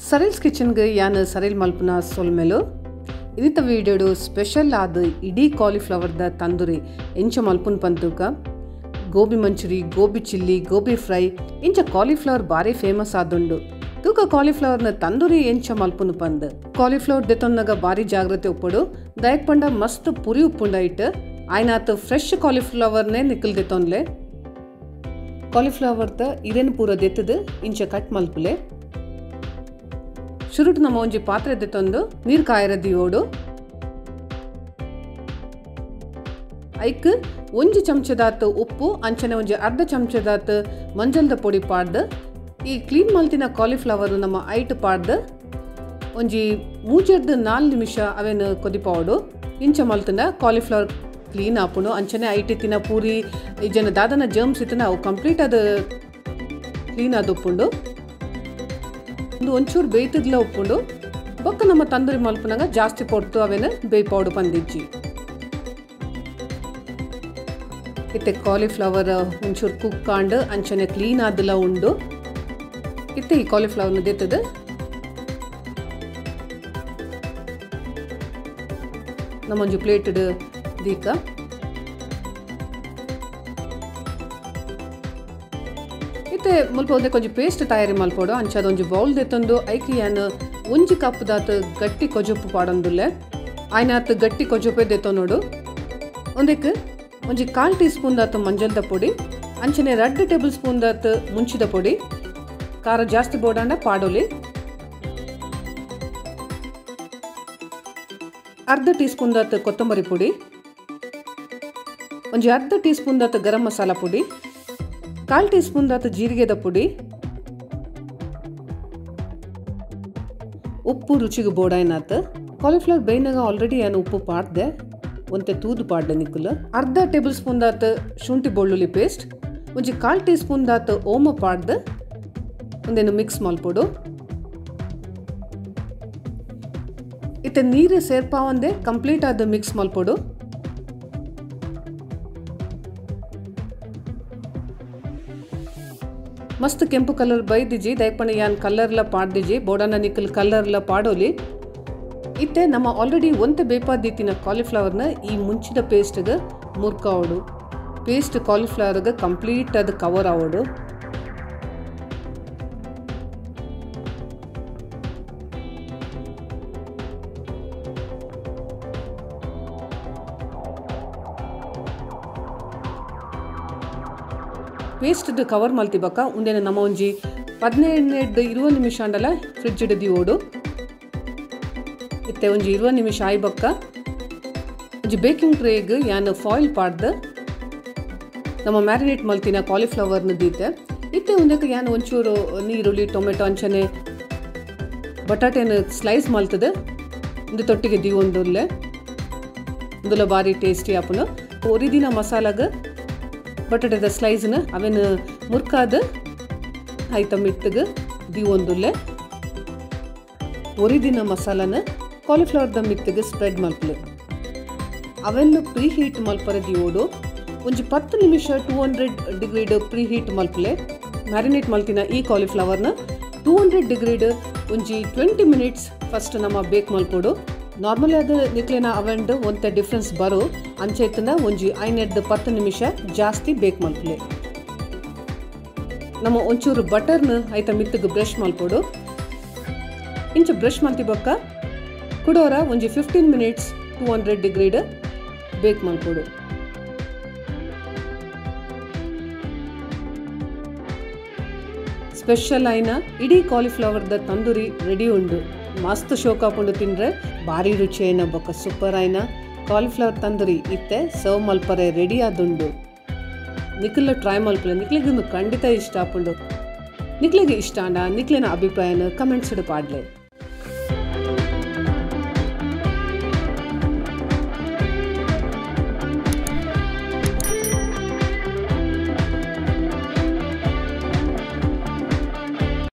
ಸರಿಲ್ಸ್ ಕಿಚನ್ಗೆ ಯಾನ್ ಸರಿಲ್ ಮಲ್ಪುನ ಸೊಲ್ಮೆಲು ಇನ್ನಿತ ವಿಡಿಯೋಡು ಸ್ಪೆಷಲ್ ಆದ ಇಡೀ ಕಾಲಿಫ್ಲವರ್ದ ತಂದೂರಿ ಎಂಚ ಮಲ್ಪುನ್ ಪಂತುಕ gobi manchurian gobi chilli gobi fry ಇಂಚ ಕಾಲಿಫ್ಲವರ್ ಬಾರಿ ಫೇಮಸ್ ಆದುಂಡು. ತೂಕ ಕಾಲಿಫ್ಲವರ್ನ ತಂದೂರಿ ಎಂಚ ಮಲ್ಪುನು ಪಂದ್ ಕಾಲಿಫ್ಲವರ್ ದೆತೊನ್ನಗ ಬಾರಿ ಜಾಗ್ರತೆ ಉಪ್ಪುಡು ದಯಕ್ ಪಂಡ ಮಸ್ತ್ ಪುರಿ ಉಪ್ಪುಂಡ ಇಟ್ಟು ಆಯ್ನಾತ್ ಫ್ರೆಶ್ ಕಾಲಿಫ್ಲವರ್ನೇ ನಿಕ್ಕಲ್ ದೆತೊನ್ಲೆ. ಕಾಲಿಫ್ಲವರ್ದ ಇರೆನ್ ಪೂರ ದೆತ್ತದು ಇಂಚ ಕಟ್ ಮಲ್ಪುಲೆ. ಶುರುಟ್ ನಮ್ಮ ಒಂಜಿ ಪಾತ್ರೆ ದೆತ್ತೊಂದು ನೀರು ಕಾಯರ ದಿಯೋಡು. ಐಕ್ ಒಂಜಿ ಚಮಚದಾತ್ ಉಪ್ಪು ಅಂಚನೆ ಒಂಜಿ ಅರ್ಧ ಚಮಚದಾತ್ ಮಂಜಲ್ದ ಪೊಡಿ ಪಾಡ್ದು ಈ ಕ್ಲೀನ್ ಮಲ್ತಿನ ಕಾಲಿಫ್ಲವರ್ ನಮ್ಮ ಐಟ್ ಪಾಡ್ದು ಒಂಜಿ 3-4 ನಿಮಿಷ ಅವೇನು ಕೊದಿಪಾವಡು. ಇಂಚ ಮಲ್ತಿನ ಕಾಲಿಫ್ಲವರ್ ಕ್ಲೀನ್ ಆಪುಂಡು. ಅಂಚನೆ ಐಟ್ ಇತ್ತಿನ ಪೂರಿ ಜನ ದಾದನ ಜರ್ಮ್ಸ್ ಇತ್ತಿನ ಅವು ಕಂಪ್ಲೀಟ್ ಅದು ಕ್ಲೀನ್ ಆದ ಉಪ್ಪುಂಡು. ಒಂದು ಒಂಚೂರು ಬೇಯ್ತದ್ಲ ಉಪ್ಪುಂಡು. ಬೊಕ್ಕ ನಮ್ಮ ತಂದೂರಿ ಮಲ್ಪುನಾಗ ಜಾಸ್ತಿ ಪೊರ್ತು ಅವೇನು ಬೇಯ್ಪಾವಡು ಪಂದಿಜ್ಜಿ. ಇತ್ತೆ ಕಾಲಿಫ್ಲವರ್ ಒಂಚೂರು ಕುಕ್ ಆಂಡ್ ಅಂಚನೆ ಕ್ಲೀನ್ ಆದಲ ಉಂಡು. ಇತ್ತೆ ಈ ಕಾಲಿಫ್ಲವರ್ನ ದೆತ್ತದು ನಮ್ಮೊಂಜಿ ಪ್ಲೇಟ್ ದೀಕ. ಇತ್ತೆ ಮುಲ್ಪ ಒಂದೇ ಕೊಂಚ ಪೇಸ್ಟ್ ತಯಾರಿ ಮಲ್ಪೋಡು. ಅಂಚಾದ ಒಂಜಿ ಬೌಲ್ ದೆತ್ತೊಂದು ಐಕ್ ಯಾನ್ ಒಂಜಿ ಕಪ್ ದಾತ್ ಗಟ್ಟಿ ಕೊಜೊಪ್ಪು ಪಾಡೊಂದುಲ್ಲೆ. ಆಯ್ನಾತ್ ಗಟ್ಟಿ ಕೊಜೊಪ್ಪೆ ದೆತ್ತೊನೋಡು. ಒಂದಕ್ಕೆ ಒಂಜಿ 1/4 ಟೀ ಸ್ಪೂನ್ ದಾತ್ ಮಂಜಲ್ದ ಪೊಡಿ ಅಂಚನೆ 2 ಟೇಬಲ್ ಸ್ಪೂನ್ ದಾತ್ ಮುಂಚಿದ ಪೊಡಿ, ಖಾರ ಜಾಸ್ತಿ ಬೋಡಾಂಡ ಪಾಡೋಲಿ, ಅರ್ಧ ಟೀ ಸ್ಪೂನ್ ದಾತ್ ಕೊತ್ತಂಬರಿ ಪುಡಿ, ಒಂಜಿ ಅರ್ಧ ಟೀ ಸ್ಪೂನ್ ದಾತ್ ಗರಂ ಮಸಾಲ ಪುಡಿ, 1/4 ಟೀ ಸ್ಪೂನ್ ದಾತ್ ಜೀರಿಗೆದ ಪುಡಿ, ಉಪ್ಪು ರುಚಿಗೆ ಬೋಡಾಯ್ನಾತ್. ಕಾಲಿಫ್ಲವರ್ ಬೇಯ್ನಾಗ ಆಲ್ರೆಡಿ ನಾನು ಉಪ್ಪು ಪಾಡ್ದೆ, ಒಂತೆ ತೂದು ಪಾಡ್ದೆ ನಿಕ್ಕುಲು. ಅರ್ಧ ಟೇಬಲ್ ಸ್ಪೂನ್ ದಾತ್ ಶುಂಠಿ ಬೆಳ್ಳುಳ್ಳಿ ಪೇಸ್ಟ್, ಒಂಜಿ 1/4 ಟೀ ಸ್ಪೂನ್ ದಾತ್ ಓಮ ಪಾಡ್ದು ಒಂದೇನು ಮಿಕ್ಸ್ ಮಲ್ಪೊಡು. ಇತ್ತೆ ನೀರು ಸೇರ್ಪಾವಂದೆ ಕಂಪ್ಲೀಟ್ ಆದ ಮಿಕ್ಸ್ ಮಲ್ಪೊಡು. ಮಸ್ತ್ ಕೆಂಪು ಕಲರ್ ಬೈದಿಜಿ ದಯಪಣ ಯಾನ್ ಕಲರ್ಲ ಪಾಡ್ದಿಜಿ ಬೋಡಾನ ನಿಕ್ಕಲ್ ಕಲರ್ಲ ಪಾಡೋಲಿ. ಇತ್ತೆ ನಮ್ಮ ಆಲ್ರೆಡಿ ಒಂತೆ ಬೇಪಾದಿತ್ತಿನ ಕಾಲಿಫ್ಲವರ್ನ ಈ ಮುಂಚಿದ ಪೇಸ್ಟ್ಗೆ ಮುರ್ಕಾವಡು. ಪೇಸ್ಟ್ ಕಾಲಿಫ್ಲವರ್ಗೆ ಕಂಪ್ಲೀಟ್ ಅದು ಕವರ್ ಆವಡು. ಪೇಸ್ಟ್ ಕವರ್ ಮಲ್ತಿ ಬಕ್ಕ ಉಂದೇನ ನಮ್ಮ ಒಂಜಿ 15-20 ನಿಮಿಷ ಅಂಡಲ ಫ್ರಿಡ್ಜ್ ದಿಯೋಡು. ಇತ್ತೆ ಒಂಜಿ 20 ನಿಮಿಷ ಆಯ್ ಬಕ್ಕ ಒಂಜಿ ಬೇಕಿಂಗ್ ಟ್ರೇಗ್ ಯಾನ್ ಫಾಯಿಲ್ ಪಾಡ್ದು ನಮ್ಮ ಮ್ಯಾರಿನೇಟ್ ಮಲ್ತಿನ ಕಾಲಿಫ್ಲವರ್ನ ದೀತೆ. ಇತ್ತೆ ಒಂದಕ್ಕೆ ಯಾನ್ ಒಂಚೂರು ನೀರುಳ್ಳಿ ಟೊಮೆಟೊ ಅಂಚನೆ ಬಟಾಟೆನ ಸ್ಲೈಸ್ ಮಲ್ತದೆ ಒಂದು ತೊಟ್ಟಿಗೆ ದೀವೊಂದುಲ್ಲೆ. ಒಂದುಲ ಬಾರಿ ಟೇಸ್ಟಿ ಆಪುನು. ಒರಿದಿನ ಮಸಾಲಾಗ ಬಟಾಟೆದ ಸ್ಲೈಸ್ನ ಅವೇನು ಮುರ್ಕಾದ ಐತ ಮಿತ್ತಗೆ ದೀವೊಂದುಲ್ಲೆ. ಒರಿದಿನ ಮಸಾಲಾನ ಕಾಲಿಫ್ಲವರ್ದ ಮಿತ್ತಗೆ ಸ್ಪ್ರೆಡ್ ಮಲ್ಪಲೆ. ಅವನ್ನು ಪ್ರೀ ಹೀಟ್ ಮಲ್ಪರ ದಿಯೋಡು. ಒಂಜಿ 10 ನಿಮಿಷ 200 ಡಿಗ್ರಿಡ್ ಪ್ರೀ ಹೀಟ್ ಮಲ್ಪಲೆ. ಮ್ಯಾರಿನೇಟ್ ಮಲ್ತಿನ ಈ ಕಾಲಿಫ್ಲವರ್ನ 200 ಡಿಗ್ರಿಡ್ ಒಂಜಿ 20 ಮಿನಿಟ್ಸ್ ಫಸ್ಟ್ ನಮ್ಮ ಬೇಕ್ ಮಲ್ಪೊಡು. ನಾರ್ಮಲಿ ಅದು ನಿಕ್ಲೆನ ಅವೆಂಡ್ ಒಂತೆ ಡಿಫ್ರೆನ್ಸ್ ಬರು ಅಂಚೆತ್ತನ ಒಂಜಿ 5-10 ನಿಮಿಷ ಜಾಸ್ತಿ ಬೇಕ್ ಮಲ್ಪಲೆ. ನಮ್ಮ ಒಂಚೂರು ಬಟರ್ನ ಐತ ಮಿತ್ತಗೆ ಬ್ರಷ್ ಮಲ್ಪೊಡು. ಇಂಚ ಬ್ರಷ್ ಮಲ್ತಿ ಬೊಕ್ಕ ಕುಡೋರ ಒಂಜಿ 15 ಮಿನಿಟ್ಸ್ 200 ಡಿಗ್ರಿಡ್ ಬೇಕ್ ಮಲ್ಪೊಡು. ಸ್ಪೆಷಲ್ ಆಯ್ನ ಇಡೀ ಕಾಲಿಫ್ಲವರ್ದ ತಂದೂರಿ ರೆಡಿ ಉಂಡು. ಮಸ್ತ್ ಶೋಕಾಪುಂಡು ತಿಂದ್ರೆ ಭಾರಿ ರುಚಿ ಆಯ್ನ ಬೊಕ್ಕ ಸೂಪರ್ ಆಯ್ನ ಕಾಲಿಫ್ಲವರ್ ತಂದೂರಿ ಇತ್ತೆ ಸರ್ವ್ ಮಲ್ಪರೆ ರೆಡಿ ಆದುಂಡು. ನಿಕ್ಲ ಟ್ರೈ ಮಲ್ಪಲೆ, ನಿಕ್ಲೆಗ್ ಖಂಡಿತ ಇಷ್ಟ ಆಪುಂಡು. ನಿಕ್ಲೆಗ್ ಇಷ್ಟ ಆಂಡ ನಿಕ್ಲೆನ ಅಭಿಪ್ರಾಯನ ಕಮೆಂಟ್ಸ್ ಪಾಡ್ಲೆ.